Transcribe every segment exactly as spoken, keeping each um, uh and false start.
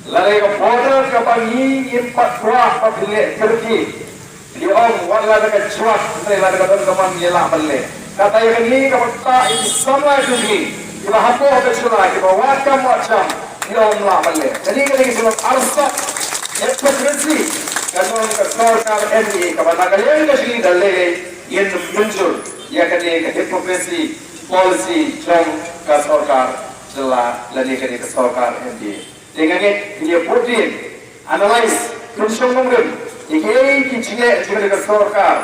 Lada ka border kaba ngi ngim pat kwah ba phin leh kyrkieh, phi ong wat lada ka jwat ne lada ka don ka mon ngi lah ban leh. Kata ïa kane kaba ktah ïa ki samla jong ngi kiba hapoh ka jylla kiba wad kam wad jam, phi ong lah ban leh. Kane ka dei ka jingong arsap, hypocrisy ka jong ka sorkar N D A kaba na ka liang ka jong ngi da lei lei ngin ym mynjur ïa kane ka hypocrisy policy jong ka sorkar jylla lane kane ka sorkar N D A. Te nga ngeit phin ïa put dien, analyse, pynshong nongrim ïa kiei ki jingeh jong ka sorkar,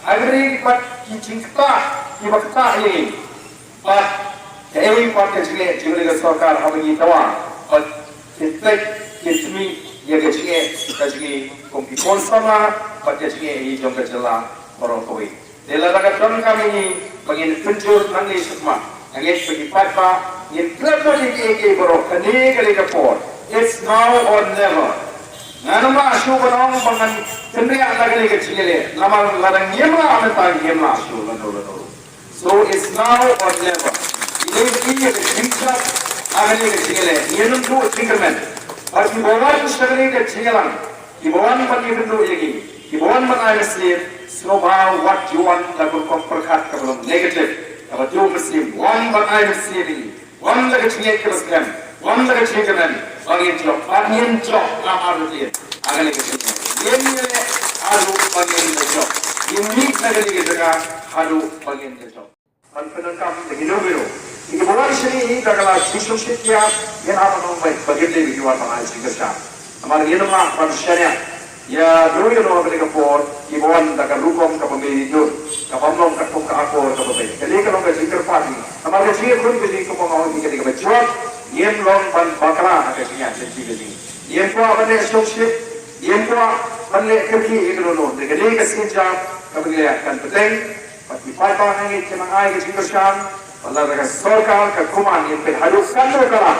ha kane pat ki jingktah kiba ktah ïa ngi, bad kaei pat ka jingeh jong ka sorkar haba ngi dawa bad ki tek ki tmih ïa ka jingeh ka jong ngi kum ki khun samla bad ka jingeh hi jong ka jylla baroh kawei. Te lada ka donkam ïa ngi ba ngin pynjur nangne shakhmat, nga ngeit ba ki paidbah ngin klet lut ïa kiei kiei baroh. Kane ka dei ka por. It's now or never. Ngan ym lah shuh ban ong ba ngan kynriah na kane ka jingïaleh, namar lada ngim lah mynta ngim lah shuh lano lano. So it's now or never. Ïa kane ka jingjia, ha kane ka jingïaleh ngin ym duh jingkyrmen. Bad kiba wan sha kane ka jingïalang, kiba wan ban ïakynduh ïa ngi, kiba wan ban ai mynsiem, sngewbha wat ju wan da ka rukom pyrkhat kaba long negative, kaba duh mynsiem. Wan ban ai mynsiem ïa ngi, wan da ka jingngeit kaba skhem, wan da ka jingkyrmen ba ngin jop, bad ngin jop namar ka jingngeit. Ha kane ka jingngeit ngin ïaleh haduh ba ngin da jop. Ngin mih na kane ka jaka haduh ba ngin da jop. Ban pyndonkam da kino kino. Ïa kiba wan shane hi da ka la jingshongshit ïa, ngin hap ban ong ba kim dei ba ki wan ban ai jingkyrshan. Namar ngin ym lah ban shaniah ïa kino kino ha kane ka por, kiba wan da ka rukom kaba mei jur, kaba ym long katkum ka akor kaba mei. Kane ka long ka jingkyrpad hi. Namar ka jingïakhun ka jong ngi kumba nga ong hi ka dei kaba jwat, ngim long ban bakla ha ka jingïaid lynti ka jong ngi. Ngim kwah ban leh shongshit, ngim kwah ban leh kyrkieh ïa kano kano. Te kane ka sienjam kaba ngi leh kan bteng. Bad ki paidbah nga ngeit kin nang ai ka jingkyrshan, bad lada ka sorkar ka kuman, ngin peit haduh katno ka lah,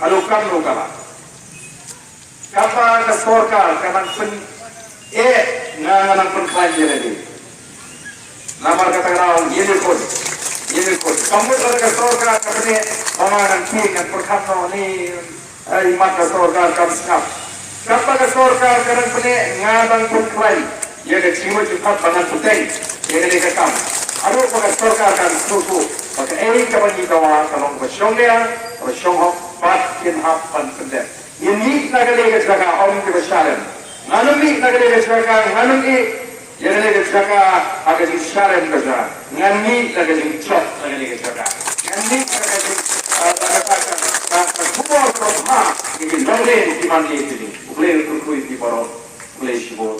haduh katno ka lah. Kata ka sorkar ka nang pyn-, eh, nga, nga nang pynkhlaiñ ïa lade. Namar kata ka daw ngin ïakhun, ngin ïakhun. Ka mut lada ka sorkar ka pyneh ba nga nang tieng, ngan pyrkhat noh ne, eh, imat ka sorkar kam sngap. Katba ka sorkar ka dang pyneh, nga dang pynkhlaiñ ïa ka jingmut jingpyrkhat ba ngan bteng ïa kane ka kam. Haduh ba ka sorkar kan sngewthuh ba kaei kaba ngi dawa ka long kaba shongnia, kaba shonghok, bad kin hap ban pyndep. Ngin mih na kane ka jaka, ong kiba sharem. Ngan ym mih na kane ka jaka, ngan ym ïeh ïa kane ka jaka ha ka jingsharem ka jaka. Ngan mih na ka jingjop na kane ka jaka. Ngan mih na ka jing, ah, na ka, ka, ka, ka khubor kaba bha ïa ki nongrim ki mane ki ding. U Blei un kyrkhu ïa phi baroh. U Blei shibun.